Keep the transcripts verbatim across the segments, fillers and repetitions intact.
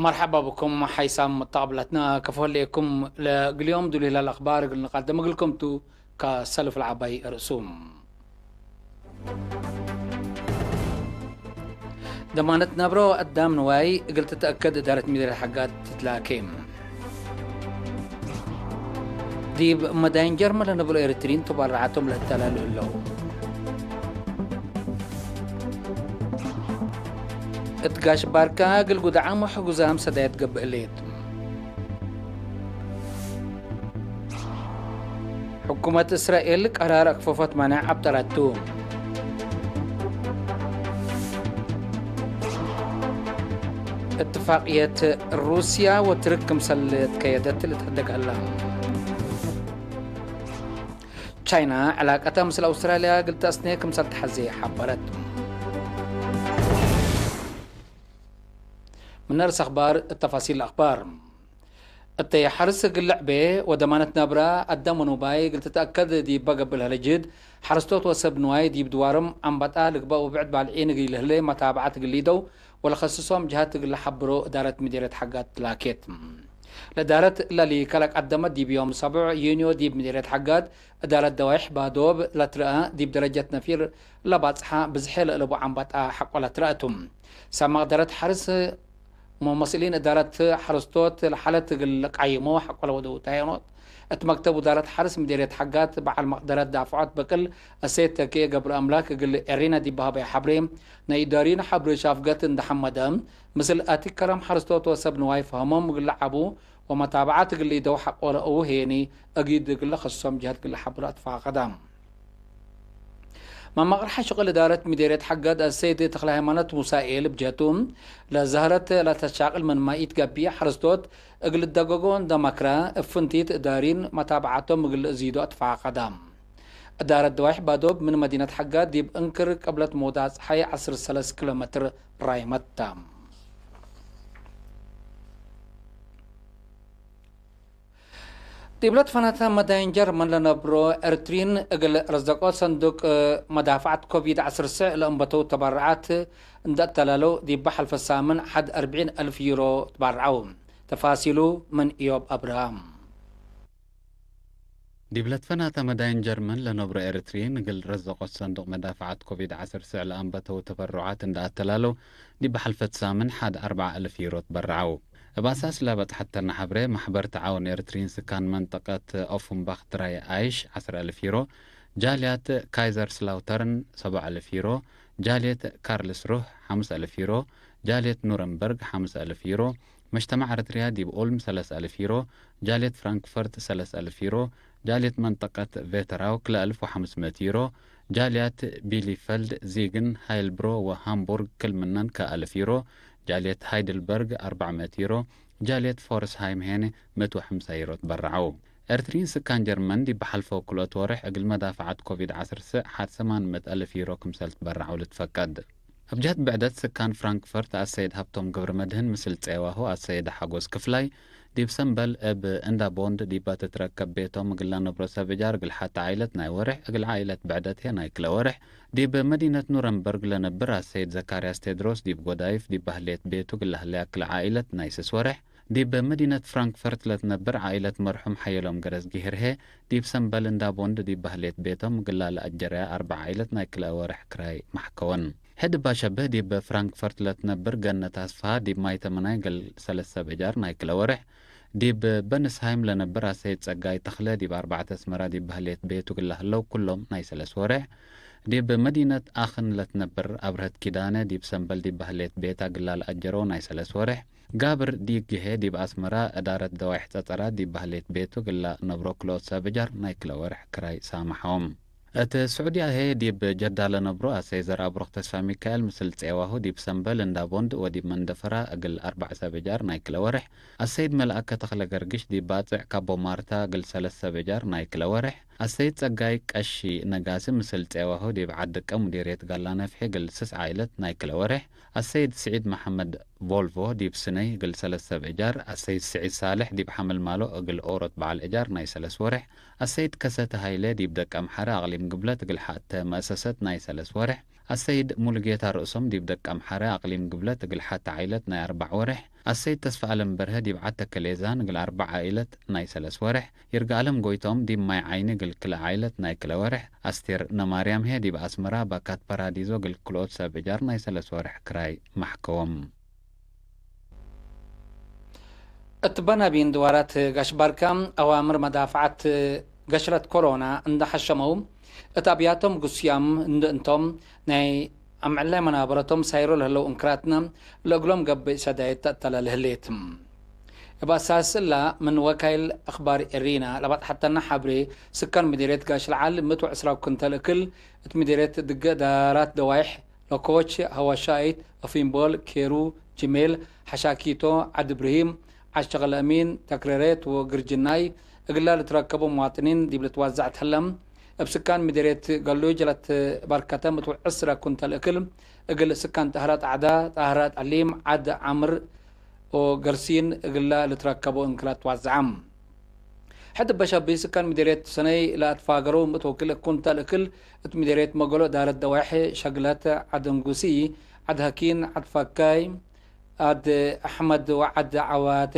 መርሐባ ብኩም ሓይሳም መተቀብላትና፣ ከፎ ህሌኩም። ለእግል ዮም ዱሊህ ለአክባር እግል ንቀድም እግልኩም ቱ። ከሰልፍ ለዐባይ ርእሱም። ደማነት ነብሮ አዳም ንዋይ እግል ትትአከድ እዳረት ሚደርየት ሐጋት ትትላኬ። ዲብ መዳይን ጀርመን ለነብሮ ኤሪትሪን ተበረዓቶም ለእተላሉ ህለው። እት ጋሽ ባርካ እግል ጉድዓም ወሕጉዛም ሰዳየት ገብእ ህሌት። ሕኩመት እስራኤል ቀራር አክፈፎት ማንዕ አብጠረቱ። እትፋቅየት ሩስያ ወትርክ ክምሰል ትከየደት ልትሐደግ ዐላ። ቻይና ዕላቀተ ምስል አውስትራልያ እግል ተአስኔ ክምሰል ተሐዜ ሐበረት። ምን አርስ አክባር፣ ተፋሲል አክባር። እተይ ሐርስ እግል ልዕቤ ወደማነት ነብረ አዳም ወኑባይ እግል ትትአከድ ዲበ ገብእ ለህለ ጅህድ፣ ሐረስቶት ወሰብ ንዋይ ዲብ ድዋርም አንበጣ ልግበእ ወብዕድ ባልዒን እግል ለህለ መታብዐት እግል ሊደው ወለከስሶም ጅሀት እግል ለሐብሮ እዳረት ምዴርየት ሐጋት ትላኬት። ለእዳረት ለሊ ከለቀደመት ዲብ ዮም ሰቡዕ ዩንዮ ዲብ ምዴርየት ሐጋት እዳረት ደዋይሕ ባዶብ ለትረአ ዲብ ደረጀት ነፊር ለባጽሐ ብዝሐ ለእለቡ አንበጣ ሐቆ ለትረአቱ። ሰብ መቅደረት ሐርስ ሙመስሊን እዳረት ሐረስቶት ለሓለት እግል ለቃይሞ ሐቆ ለወደው ታየኖት። እት መክተብ ውዳረት ሐርስ ምዴርየት ሐጋት በዓል መቅደረት ዳፍዖት በቅል እሴት ተኪኤ ገብረአምላክ እግል ኤሪና ዲብ ሀበየ ሐብሬ፣ ናይ እዳሪን ሐብሬ ሻፍገት እንደ ሐመደ፣ ምስል አቲ ከረም ሐረስቶት ወሰብ ንዋይ ፈሀሞም እግል ለዓቡ ወመታብዓት እግል ሊደው ሐቆ ለእቡ ሄኒ እጊድ እግል ለከሶም ጀህት እግል ለሐብሮ አትፋቀዳ። መመቅርሐ ሽቅል እዳረት ምዴርየት ሐጋት አሰይድ ተክለሃይማኖት ሙሳኤል ብጀቱ፣ ለዘህረት ለተሻቅል ምን ማይት ገቢእ ሐረስቶት እግል ልደገጎ እንደ መክረ፣ እብ ፍንቲት እዳሪን መታብዓቶም እግል ልእዚዶ አትፋቀዳ። እዳረት ደዋይሕ ባዶብ ምን መዲነት ሐጋት ዲብ እንክር ቅብለት ሞዳ ጸሓይ ዐስር ሰለስ ኪሎ ሜትር ራይመት ተ። ዲብለ ትፈናተ መዳይን ጀርመን ለነብሮ ኤርትሪን እግል ረዘቆ ሰንዱቅ መዳፍዐት ኮቪድ ዐስር ስዕ ለእንበተው ተበረዓት እንደ አተላለው ዲበ ሐልፈ ሳምን ሐድ አርብዒን አልፍ ዩሮ ትበረዐው። ተፋሲሉ ምን ኢዮብ አብርሃም። ዲብለ ትፈናተ መዳይን ጀርመን ለነብሮ ኤርትሪን እግል ረዘቆ ሰንዱቅ መዳፍዐት ኮቪድ ዐስር ስዕ ለአንበተው ተበረዓት እንደ አተላለው ዲበ ሐልፈት ሳምን ሐድ አርበዕ አልፍ ዩሮ ትበረዐው። እብ አሳስ ለበጽሐተነ ሐብሬ፣ መሕበር ተዓውን ኤርትሪን ስካን መንጠቀት ኦፍንባክ ድራይ አይሽ ዐስር አልፍ ዩሮ፣ ጃልያት ካይዘርስላውተርን ሰብዕ አልፍ ዩሮ፣ ጃልየት ካርልስሩህ ሐምስ አልፍ ዩሮ፣ ጃልየት ኑረምበርግ ሐምስ አልፍ ዩሮ፣ መጅተማዕ ኤረትርያ ዲብ ኡልም ሰለስ አልፍ ዩሮ፣ ጃልየት ፍራንክፈርት ሰለስ አልፍ ዩሮ፣ ጃልየት መንጠቀት ቬተራው ክልኤ አልፍ ወሐምስ ምእት ዩሮ፣ ጃልያት ቢሊፈልድ፣ ዚግን፣ ሃይልብሮ ወሃምቡርግ ክል ምነን ከአልፍ ዩሮ፣ ጃልየት ሃይድልበርግ አርበዕ ምእት ዩሮ፣ ጃልየት ፎርስሃይም ሄነ ምእት ወሐምሳ ዩሮ ትበረዐው። ኤርትሪን ስካን ጀርመን ዲብ ሐልፈው ክልኦት ወሬሕ እግል መዳፍዐት ኮቪድ ዐስር ስዕ ሐድ ሰማን ምእት አልፍ ዩሮ ክምሰል ትበረዐው ልትፈቀድ። እብ ጀህት ብዕደት ስካን ፍራንክፈርት አሰይድ ሀብቶም ገብረመድህን ምስል ጼዋሁ አሰይድ ሐጎስ ክፍላይ ዲብ ሰምበል እብ እንዳ ቦንድ ዲባ ትትረከብ ቤቶም እግል ለነብሮ ሰብ እጃር እግል ሐቲ ዓኢለት ናይ ወሬሕ እግል ዓኢለት ብዕደት ህዬ ናይ ክልኤ ወሬሕ፣ ዲብ መዲነት ኑረምበርግ ለነብር አሰይድ ዘካርያስ ቴድሮስ ዲብ ጎዳይፍ ዲባ ህሌት ቤቱ እግል ለህለያ ክልኤ ዓኢለት ናይ ስስ ወሬሕ፣ ዲብ መዲነት ፍራንክፈርት ለትነብር ዓኢለት መርሑም ሓየሎም ገረዝጊሄር ህዬ፣ ዲብ ሰምበል እንዳ ቦንድ ዲብ በህሌት ቤቶም እግላ ለአጀረያ አርበዕ ዓኢለት ናይ ክልኤ ወርሕ ክራይ መሕከወን። ሕድ እባ ሸብህ ዲብ ፍራንክፈርት ለትነብር ገነት አስፍሃ ዲብ ማይ ተመናይ እግል ሰለስ ሰብ እጃር ናይ ክልኤ ወርሕ፣ ዲብ በንስሃይም ለነብር አሰይድ ጸጋይ ተኽለ ዲብ አርበዕተ አስመራ ዲብ በህሌት ቤቱ እግላ ህለው ኩሎም ናይ ሰለስ ወርሕ፣ ዲብ መዲነት አክን ለትነብር አብርሀት ኪዳነ ዲብ ሰምበል ዲብ በህሌት ቤታ እግላ ለአጀረው ናይ ሰለስ ወርሕ፣ ጋብር ዲግ ህዬ ዲብ አስመራ እዳረት ደዋይሕ ጸጸራት ዲብ በህሌት ቤቱ እግላ ነብሮ ክልኦት ሰብ እጃር ናይ ክልኤ ወርሕ ክራይ ሳመሐዎም። እት ስዑድያ ህዬ ዲብ ጀዳ ለነብሮ አሰይድ ዘርአብሩኽ ተስፋሚካኤል ምስል ጼዋሁ ዲብ ሰምበል እንዳ ቦንድ ወዲብ መንደፈራ እግል አርበዕ ሰብ እጃር ናይ ክልኤ ወርሕ፣ አሰይድ መልአከ ተኽለ ገርግሽ ዲብ ባጽዕ ካቦ ማርታ እግል ሰለስ ሰብ እጃር ናይ ክልኤ ወርሕ፣ አሰይድ ጸጋይ ቀሺ ነጋሲ ምስል ጼዋሁ ዲብ ዐድ ድቀ ሙዲርየት ጋላ ነፍሒ እግል ስስ ዓኢለት ናይ ክልኤ ወርሕ፣ አሰይድ ስዒድ መሐመድ ቮልቮ ዲብ ስነይ እግል ሰለስ ሰብ እጃር፣ አሰይድ ስዒድ ሳልሕ ዲብ ሐመልማሎ እግል ኦሮት በዐል እጃር ናይ ሰለስ ወርሕ፣ አሰይድ ከሰተ ሀይለ ዲብ ደቀምሐረ አቅሊም ግብለት እግል ሐተ መአሰሰት ናይ ሰለስ ወርሕ፣ አሰይድ ሙሉጌታ ርእሶም ዲብ ደቀምሐረ አቅሊም ግብለት እግል ሐተ ዓኢለት ናይ አርበዕ ወርሕ፣ አሰይድ ተስፈአለም በርሀ ዲብ ዐድ ተከሌዛን እግል አርበዕ ዓኢለት ናይ ሰለስ ወርሕ፣ ይርጋአለም ጎይቶም ዲብ ማይ ዓይኒ እግል ክልኤ ዓኢለት ናይ ክለ ወርሕ፣ አስቴር ነማርያም ህዬ ዲብ አስመራ ባካት ፓራዲዞ እግል ክልኦት ሰብ እጃር ናይ ሰለስ ወርሕ ክራይ መሕከዎም። እት በናቢን ድዋራት ጋሽ ባርካ አዋምር መዳፍዐት ገሽለት ኮሮና እንደ ሐሸመው፣ እት አብያቶም ግሱያም እንደ እንቶም፣ ናይ አምዕላይ መናበረቶም ሳይሮ ለህለው እንክራትነ፣ ለእግሎም ገብእ ሰዳየት ተአተለ ለህሌት። እብ አሳስ እላ፣ ምን ወካይል አክባር ኤሪና ለበጽሐተነ ሐብሬ፣ ስካን ምዴርየት ጋሽ ለዓል ምእት ወዕስራ ኩንተል እክል፣ እት ምዴርየት ድገ እዳራት ደዋይሕ፣ ለኮች፣ ሐወሻይት፣ አፊምቦል፣ ኬሩ፣ ጅሜል፣ ሐሻኪቶ፣ ዐድ እብርሂም፣ ዐድ ሸቅል አሚን፣ ተክረሬት ወግርጅናይ እግላ ልትረከቡ መዋጥኒን ዲብ ልትዋዘዐት ህለ። እብ ስካን ምዴርየት ገሉጅ ለትበርከተ ምእት ወዕስረ ኩንተል እክል እግል ስካን ጣህረ ጣዕዳ፣ ጣህረ ጠሊም፣ ዐድ ዐምር ወገርሲን እግላ ልትረከቡ እንክለ ትዋዘዐ። ሕድ እበ ሸቢ ስካን ምዴርየት ሰነይ ለአትፋገረው ምእት ወክልኤ ኩንታል እክል እት ምዴርየት መገሎ እዳረት ደዋይሕ ሸግለት፣ ዐድ እንጉሲ፣ ዐድ ሀኪን፣ ዐድ ፈካይ፣ ዐድ አሕመድ ወዐድ ዐዋቴ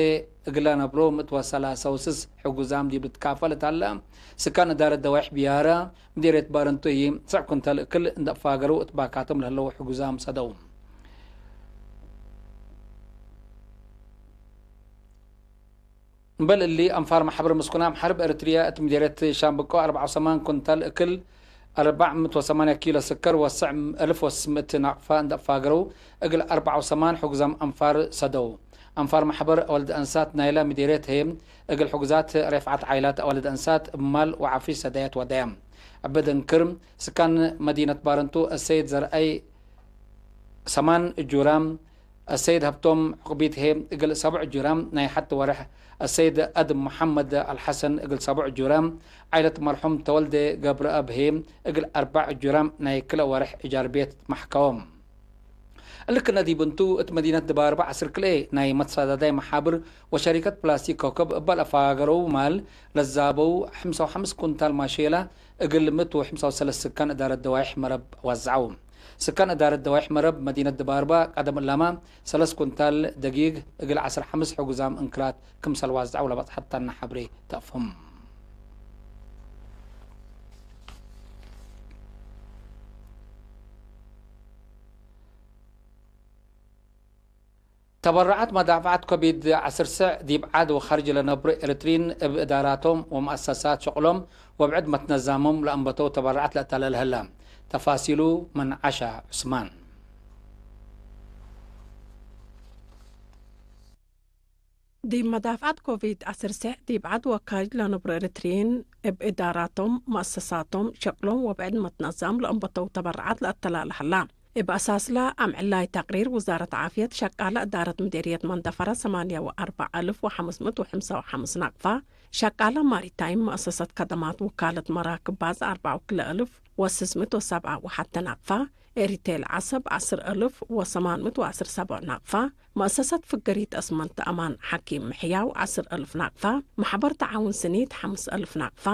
እግለ ነብሮ ምእት ወሰላሰ ወስስ ሕጉዛም ዲብ ልትካፈል እት ሀለ፣ ስካን እዳረት ደዋይሕ ብያረ ምዴርየት ባረንቱ ህይ ትስዕ ኩንታል እክል እንደ አፋገረው እት ባካቶም ለህለው ሕጉዛም ሰደው። እምበል እሊ፣ አንፋር ማሕበር ምስኩናም ሐርብ ኤረትርየ እት ምዴርየት ሻምብቆ አርበዓ ወሰማን ኩንታል እክል፣ አርበዕ ምእት ወሰማንያ ኪሎ ስከር ወሰዕ አልፍ ወስስ ምእት ናቅፋ እንደ አፋገረው፣ እግል አርበዓ ወሰማን ሕጉዛም አንፋር ሰደው። አንፋር ማሕበር አወልድ አንሳት ናይለ ምዴርየት ህዬ፣ እግል ሕጉዛት ሬፍዓት ዓይላት አወልድ አንሳት እብ ማል ወዓፊሽ ሰዳየት ወደየ። እብ ድንክር፣ ስካን መዲነት ባረንቱ አሰይድ ዘርአይ ሰማን እጁራም፣ አሰይድ ሀብቶም ዕቁቢት ህዬ እግል ሰቡዕ እጁራም ናይ ሐቲ ወርሕ፣ አሰይድ አድም መሐመድ አልሐሰን እግል ሰቡዕ እጁራም፣ ዓይለት መርሑም ተወልደ ገብረአብ ህዬ እግል አርበዕ እጁራም ናይ ክለ ወርሕ እጃር ቤት መሕከዎም። እሊ ክነ ዲብ እንቱ፣ እት መዲነት ድባርበ ዐስር ክልኤ ናይ መትሰዳዳይ መሓብር ወሸሪከት ፕላስቲክ ኮከብ እበ ለአፋገረው ማል ለዛበው፣ ሕምሳ ወሐምስ ኩንታል ማሼላ እግል ምእት ወሕምሳ ወሰለስ ስካን እዳረት ደዋይሕ መረብ ዋዝዐው። ስካን እዳረት ደዋይሕ መረብ መዲነት ድባርባ ቀደም እላመ ሰለስ ኩንታል ደጊግ እግል ዐስር ሐምስ ሕጉዛም እንክራት ክምሰል ዋዝዐው ለበጽሐተነ ሐብሬ ተአፍህም። ተበረዓት መዳፍዐት ኮቪድ ዐስር ስዕ ዲብ ዐድ ወካርጅ ለነብሩ ኤረትርዪን እብ እዳራቶም ወመአሰሳት ሸቅሎም ወብዕድ መትነዛሞም ለአንበተው ተበረዓት ለአተላለ ህለ። ተፋሲሉ ምን ዐሻ ዑስማን። ዲብ መዳፍዐት ኮቪድ ዐስር ስዕ ዲብ ዐድ ወካርጅ ለነብሩ ኤረትርዪን እብ እዳራቶም፣ መአሰሳቶም፣ ሸቅሎም ወብዕድ መትነዛም ለአንበተው ተበረዓት ለአተላለ ህላ። እብ አሳስለ አምዕላይ ተቅሪር ውዛረት ዓፍየት፣ ሸቃለ እዳረት ምዴርየት መንደፈረ ሰማንያ ወአርበዕ አልፍ ወሐምስ ምእት ወሐምሳ ወሐምስ ናቅፋ፣ ሸቃለ ማሪታይም፣ መአሰሰት ከደማት ውካለት መራክብ ባጽዕ አርበዕ ወክልኤ አልፍ ወስስ ምእት ወሰብዓ ወሐተ ናቅፋ፣ ኤሪቴል ዐሰብ ዐስር አልፍ ወሰማን ምእት ወዐስር ሰብዕ ናቅፋ፣ መአሰሰት ፍገሪት አስመንት አማን ሐኪም ምሕያው ዐስር አልፍ ናቅፋ፣ መሕበር ተዓውን ስኒት ሐምስ አልፍ ናቅፋ፣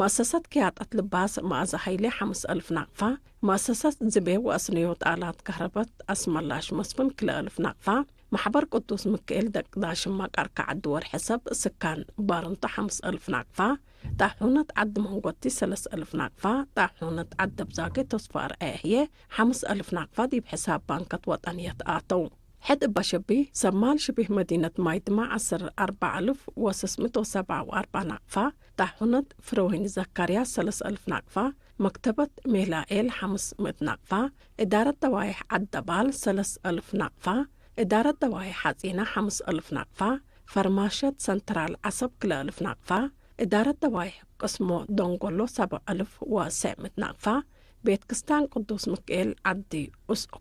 መአሰሰት ክያጠት ልባስ መአዘ ሀይሌ ሐምስ አልፍ ናቅፋ፣ መአሰሰት ዝቤ ወአስንዮት አላት ከህረበት አስመላሽ መስፍን ክልኤ አልፍ ናቅፋ፣ መሕበር ቅዱስ ምክኤል ደቅ ዳሽም መቃር ከዐዲ ወርሐ ሰብ ስካን ባርንቶ ሐምስ አልፍ ናቅፋ፣ ጣሑነት ዐዲ መንጎቲ ሰለስ አልፍ ናቅፋ፣ ጣሑነት ዐዲ አብዛጌ ተስፎ አርአየ ህዬ ሐምስ አልፍ ናቅፋ ዲብ ሕሳብ ባንከት ወጠንየት አተው። ሕድ እበ ሸቢ፣ ሰማል ሽቢህ መዲነት ማይድማ ዐስር አርበዕ አልፍ ወስስ ምእት ወሰብዓ ወአርበዕ ናቅፋ፣ ጣሑነት ፍረወይኒ ዘካርያስ ሰለስ አልፍ ናቅፋ፣ መክተበት ሜላኤል ሐምስ ምእት ናቅፋ፣ እዳረት ደዋይሕ ዐድ ደባል ሰለስ አልፍ ናቅፋ፣ እዳረት ደዋይሕ ሐጺነ ሐምስ አልፍ ናቅፋ፣ ፈርማሸት ሰንትራል ዐሰብ ክልኤ አልፍ ናቅፋ፣ እዳረት ደዋይሕ ቅስሞ ደንጎሎ ሰብዕ አልፍ ወስዕ ምእት ናቅፋ፣ ቤት ክስታን ቅዱስ ምክኤል ዐዲ ኡስኩ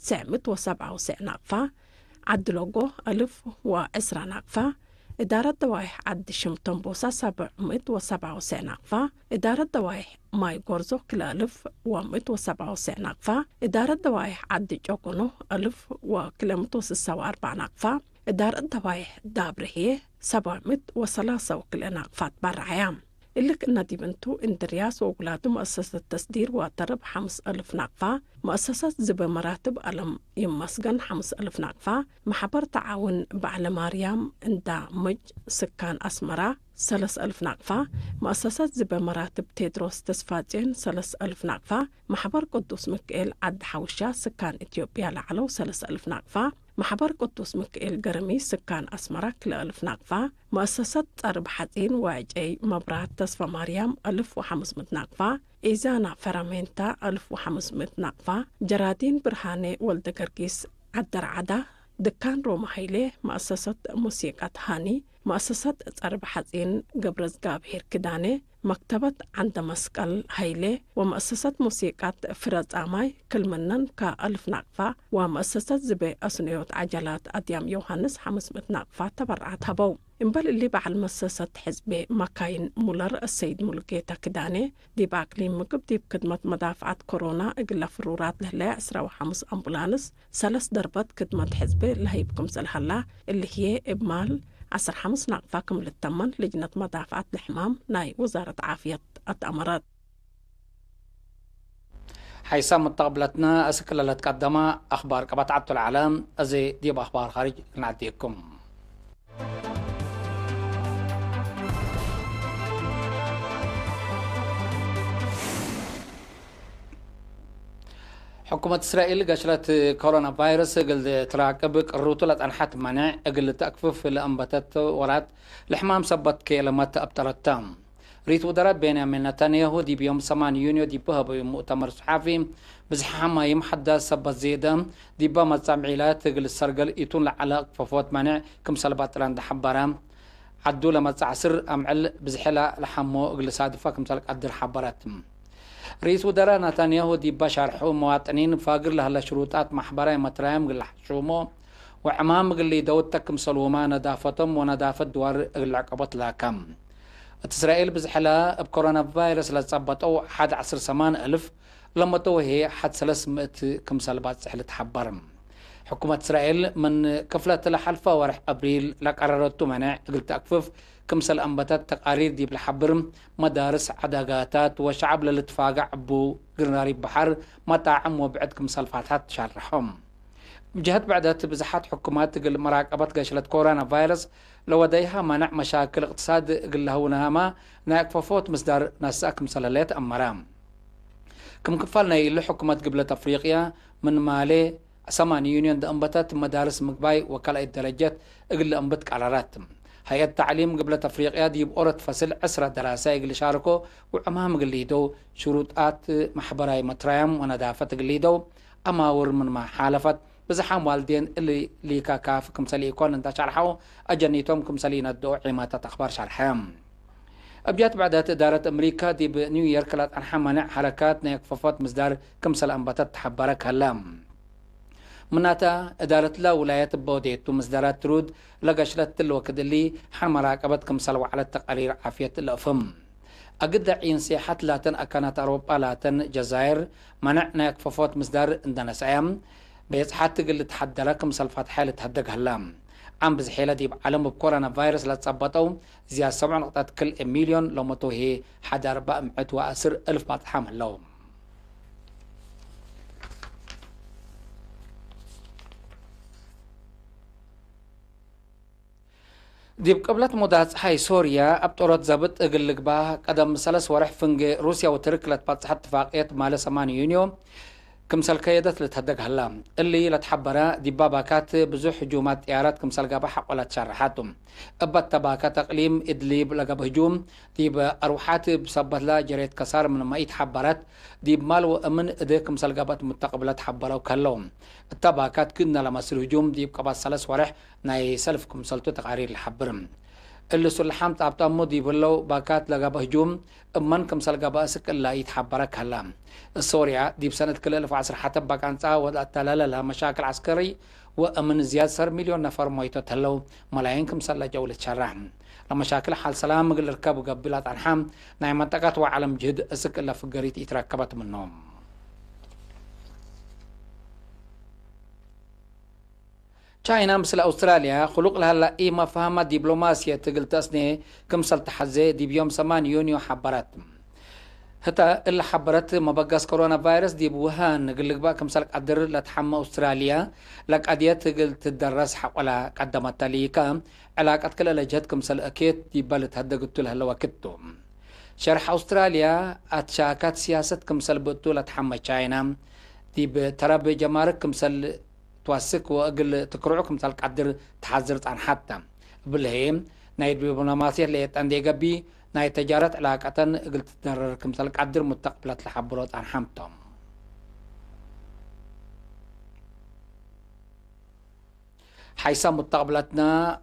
ትስዕ ምእት ወሰብዓ ወስዕ ናቅፋ፣ ዐዲ ሎጎ አልፍ ወዕስራ ናቅፋ፣ እዳረት ደዋይሕ ዐዲ ሽም ተንቦሳ ሰብዕ ምእት ወሰብዓ ወስዕ ናቅፋ፣ እዳረት ደዋይሕ ማይ ጎርዞ ክልኤ አልፍ ወምእት ወሰብዓ ወስዕ ናቅፋ፣ እዳረት ደዋይሕ ዐዲ ጨቁኖ አልፍ ወክልኤ ምእት ወስሳ ወአርበዕ ናቅፋ፣ እዳረት ደዋይሕ ዳብርሄ ሰብዕ ምእት ወሰላሰ ወክልኤ ናቅፋ ትበረዐያ። እሊ ክእነ ዲብ እንቱ፣ እንድርያስ ወውላዱ መአሰሰት ተስዲር ወተርብ ሐምስ አልፍ ናቅፋ፣ መአሰሰት ዝበ መራትብ አለም ይመስገን ሐምስ አልፍ ናቅፋ፣ መሕበር ተዓውን በዕለ ማርያም እንዳ ምጭ ስካን አስመራ ሰለስ አልፍ ናቅፋ፣ መአሰሰት ዝበ መራትብ ቴድሮስ ተስፋጽዮን ሰለስ አልፍ ናቅፋ፣ መሕበር ቅዱስ ምክኤል ዐዲ ሐውሻ ስካን ኢትዮጵያ ለዐለው ሰለስ አልፍ ናቅፋ፣ መሕበር ቅዱስ ምክኤል ገርሚ ስካን አስመራ ክልኤ አልፍ ናቅፋ፣ መአሰሰት ጸርብ ሐጺን ወዕጨይ መብራት ተስፋ ማርያም አልፍ ወሐምስ ምእት ናቅፋ፣ ኢዛና ፈራሜንታ አልፍ ወሐምስ ምእት ናቅፋ፣ ጀራዲን ብርሃኔ ወልደ ገርጊስ ዐደርዓዳ፣ ድካን ሮማ ሀይሌ፣ መአሰሰት ሙሲቀት ሃኒ፣ መአሰሰት ጸርብ ሐጺን ገብረዝጋብሄር ክዳኔ፣ መክተበት ዐንደ መስቀል ሀይሌ ወመአሰሰት ሙሲቃት ፍረ ጻማይ ክል ምነን ከአልፍ ናቅፋ ወመአሰሰት ዝቤ አስንዮት ዐጀላት አድያም ዮሃንስ ሐምስ ምእት ናቅፋ ተበረዓት ሀበው። እምበል እሊ በዐል መሰሰት ሕዝቤ መካይን ሙለር አሰይድ ሙሉጌታ ክዳኔ ዲብ አቅሊም ምግብ ዲብ ክድመት መዳፍዐት ኮሮና እግለ ፍሩራት ለህለየ ዕስራ ወሐምስ አምቡላንስ ሰለስ ደርበት ክድመት ሕዝቤ ለሀይብ ክምሰል ሀላ እሊ ህዬ እብ ማል ዐስር ሐምስ ናቅፋ ክም ልተመን ልጅነት መዳፍዐት ለሕማም ናይ ወዛረት ዓፍየት አትአመረት። ሓይሳም መተቅብለትነ፣ እስክ ለለትቀደመ አክባር ቀበት ዐቱ ለዐለ፣ እዚ ዲብ አክባር ካርጅ ነዐዴኩም። ሕኩመት እስራኤል ገሽለት ኮሮና ቫይረስ እግል ትራቅብ ቅሩቱ ለጸንሐት መኔዕ እግል ተአክፍፍ ለአንበተት ወራት ለሕማም ሰበት ከየለመት አብጠረተ። ሪት ውደራት ቤንያሚን ነታንያሁ ዲብ ዮም ሰማን ዩንዮ ዲብ ሀበዩ ሙእተመር ሰሓፊ፣ ብዝሓም ማይም ሐዳስ ሰበት ዜደ ዲበ መጻምዒላት እግል ሰርገል ኢቱን ለዐለ አክፈፎት መኔዕ ክምሰል ባጥረ እንደ ሐበረ፣ ዐዱ ለመጽእ ዐስር አምዕል ብዝሕላ ለሐሞ እግል ሳድፈ ክምሰል ቀድር ሐበረት። ርኢስ ውደራ ናታንያሁ ዲበ ሻርሑ፣ መዋጥኒን ፋግር ለሀለ ሽሩጣት ማሕበራይ መትራያም እግል ለሐሹሞ ወዕማም እግል ሊደውት ክምሰልሁመ ነዳፈቶም ወነዳፈት ድዋር እግል ለዕቀቦት ላከ። እት እስራኤል ብዝሕላ እብ ኮሮና ቫይረስ ለጸበጠው ሐድ ዐስር ሰማን እልፍ ለመተው ህዬ ሐድ ሰለስ ምእት ክምሰል ባጽሕ ልትሐበር። ሕኩመት እስራኤል ምን ክፍለት ለሐልፈ ወርሕ አብሪል ለቀረረቱ መኔዕ እግል ተአክፍፍ ክምሰል አንበተት ተቃሪር ዲብ ለሐብር፣ መዳርስ፣ ዐዳጋታት ወሸዐብ ለልትፋገዕ እቡ፣ ግርናሪብ በሐር፣ መጣዕም ወብዕድ ክምሰል ፋትሐት ሻርሖም። ጀህት ብዕደት ብዝሓት ሕኩማት እግል መራቀበት ገሽለት ኮሮና ቫይረስ ለወደይሃ መነዕ መሻክል እቅትሳድ እግል ለሀውነሃማ ናይ አክፈፎት ምስዳር ነስአ ክምሰል ህሌት አመረ። ክም ክፋል ናይ እሊ ሕኩመት ግብለት አፍሪቅያ ምን ማሌ ሰማን ዩንዮን ደአንበተት መዳርስ ምግባይ ወካልአይት ደረጀት እግል ለአንብት ቀረረት። ሀይአት ተዕሊም ግብለት አፍሪቅያ ዲብ ኦሮት ፈስል ዕስራ ደራሳይ እግል ሻርኮ ወዕማም እግል ሊደው ሽሩጣት ማሕበራይ መትራያም ወነዳፈት እግል ሊደው አማውር ምንመ ሓለፈት፣ ብዝሓም ዋልዴን እሊ ሊካካፍ ክምሰል ኢኮን እንተ ሸርሐው፣ አጀኒቶም ክምሰል ኢነድኦ ዒማታት አክባር ሸርሐ። እብ ጀህት ብዕደት፣ እዳረት አምሪካ ዲብ ኒው ዮርክ ለጸንሐ መኔዕ ሐረካት ናይ አክፈፎት ምስዳር ክምሰል አንበተት ተሐበረ ከለ። ምናተ፣ እዳረትለ ውላየት እበ ወዴቱ ምስዳራት ትሩድ ለገሽለት እትሊ ወክድ እሊ፣ ሐን መራቀበት ክምሰል ወዐለት ተቃሪር ዓፍየት ለአፍህም። አግደ ዒን ሴሐት ላተን አካናት አውሮጳ ላተን ጀዛይር፣ መነዕ ናይ አክፈፎት ምስዳር እንደ ነስአየ፣ ቤጽሐት እግል ልትሐደረ ክምሰል ፋትሐ ልትሀደግ ሀላ። ዓም ብዝሔለ ዲብ ዐለም እብ ኮሮና ቫይረስ ለጸበጠው ዝያድ ሰብዕ ንቅጠት ክልኤ ሚልዮን ለመቶ ህዬ ሐድ አርበዕ ምዕት ወዐስር እልፍ ባጽሓም ህለው። ዲብ ቅብለት ሙዳጽሓይ ሶርያ፣ አብ ጦሮት ዘብጥ እግል ልግባህ፣ ቀደም ሰለስ ወርሕ ፍንጌ ሩስያ ወትርክ ለትበጽሐ እትፋቅየት ማለ ሰማን ዩንዮ ክምሰል ከየደት ልትሀደግ ሀላ። እሊ ለትሐበረ፣ ዲባ ባካት ብዙሕ ህጁማት ጥያራት ክምሰል ገብአ ሐቆ ለትሸረሐ ቱ። እበ እተ ባካት አቅሊም እድሊብ ለገብአ ህጁም፣ ዲብ አርወሓት እብ ሰበትለ ጀሬት ከሳር ምንመ ኢትሐበረት፣ ዲብ ማል ወእምን እዴ ክምሰል ገብአት ሙተቅብለት ሐበረው ከለው። እተ ባካት ክእነ ለመስል ህጁም ዲብ ቀባት ሰለስ ወርሕ ናይ ሰልፍ ክምሰልቱ ተቃሪር ለሐብር። እሊ ሱልሓም ጣብጣሙ ዲብ ህለው ባካት ለገብአ ህጁም እመን ክምሰል ገብአ እስክ እላ ኢትሐበረ ከለ። ሶርያ ዲብ ሰነት ክልኤ እልፍ ወዐስር ሐተ በቃንጻ ወለአተለለ ለመሻክል ዐስከሪ ወእምን ዝያድ ሰር ሚልዮን ነፈር ሞይቶት ህለው፣ መላይን ክምሰል ለጀው ልትሸረሕ። ለመሻክል ሐል ሰላም እግል ልርከብ ገብእ ለጸንሐ ናይ መንጠቀት ወዐለም ጅህድ እስክ እለ ፍገሪት ኢትረከበት ምኖም። ቻይና ምስል አውስትራልያ ክሉቅ ለሀላ ኢመፋህማ ዲብሎማስየት እግል ተአስኔ ክምሰል ተሐዜ ዲብ ዮም ሰማን ዩንዮ ሐበረት። ህተ እለ ሐበረት፣ መበገስ ኮሮና ቫይረስ ዲብ ውሃን እግል ልግባእ ክምሰል ቀድር ለትሐመ አውስትራልያ፣ ለቀድየት እግል ትደረስ ሐቆላ ቀደመት ተልኢከ፣ ዕላቀት ክልኤ ለጀህት ክምሰል እኬት ዲበ ልትሀደግ እቱ ለህለ ወክድ ቱ። ሸርሕ አውስትራልያ አትሻካት ሲያሰት ክምሰል ብእቱ ለትሐመ ቻይና፣ ዲብ ተረብ ጀማርክ ክምሰል ትወስክ ወእግል ትክርዑ ክምሰል ቀድር ተሐዝር ጸንሐት ተ። እብሊ ህዬ፣ ናይ ዲብሎማስየት ለየጠንዴ ገብእ፣ ናይ ተጃረት ዕላቀተን እግል ትደረር ክምሰል ቀድር ሙተቅብለት ለሐብሮ ጸንሐም ቶም። ሓይሳም ሙተቅብለትና፣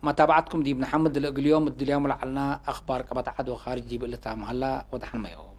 መታብዐትኩም ዲብ ነሐምድ። ለእግል ዮም እድልያሙ ለዐልና አኽባር ቀበት ዐድ ወኻርጅ ዲብ እሊ ታምሀላ ወደሐን መዮም።